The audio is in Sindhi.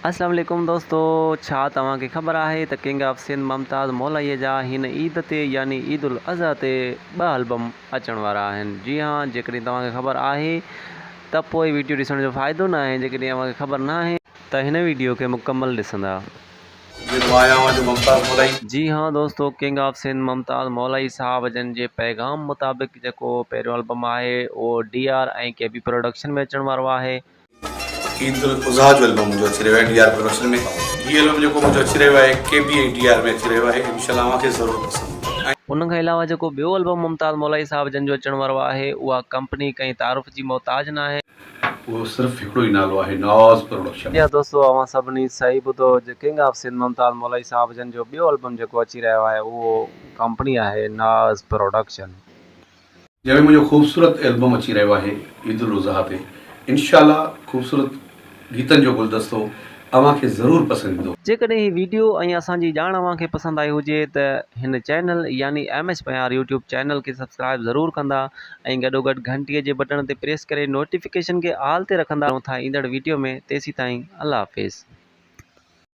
اسلام عليڪم دوستو ڇا توهان کي خبر آهي ته ڪنگ آف سنڌ ممتاز مولائي جا هن عيد تي يعني عيد الاضحيٰ تي ٻه البم اچڻ وارا آهن جي ها جيڪڏهن توهان کي خبر آهي ته پوء ويڊيو ڏسڻ جو فائدو ناهي جيڪڏهن اوهان کي خبر ناهي ته هن ويڊيو کي مڪمل ڏسندا. جي مان آهيان اوهان جو ممتاز مولائي. جي ها دوستو ڪنگ آف سنڌ ممتاز مولائي صاحب جن جي پيغام مطابق جيڪو پهريون البم آهي اهو D R ۽ K B production ۾ اچڻ وارو آهي. عيد الاضحيٰ جو البم منهنجو اچي رهيو آهي ڊي آر پروڊڪشن ۾ هي البم جيڪو منهنجو اچي رهيو آهي ڪي بي ۽ ڊي آر ۾ اچي رهيو آهي انشاء الله اوهان کي ضرور پسند ايندو. ان کان علاوه جيڪو ٻيو البم ممتاز مولائي صاحب جن جو اچڻ وارو آهي اها ڪمپني ڪنهن تعارف جي محتاج ناهي. اهو صرف هڪڙو ئي نالو آهي ناز پروڊڪشن. جي ها دوستو اوهان سڀني صحيح ٻڌو ڪنگ آف سنڌ ممتاز مولائي صاحب جن جو ٻيو البم جيڪو اچي رهيو آهي اهو ڪمپني آهي ناز پروڊڪشن. جنهن ۾ منهنجو خوبصورت البم اچي رهيو آهي عيد الاضحيٰ تي انشاء الله خوبصورت گيتن جو گلدستو اوهان کي ضرور پسند ايندو. جيڪڏهن هي ويڊيو ۽ اسان جي ڄاڻ اوهان کي پسند آئي هجي ته هن چينل يعني M H Payar YouTube channel کي سبسڪرائب ضرور ڪندا ۽ گڏوگڏ گهنٽي جي بٽڻ تي پريس ڪري نوٽيفڪيشن کي آل تي رکندا. ملون ٿا ايندڙ ويڊيو ۾ تيسيتائين الله حافظ.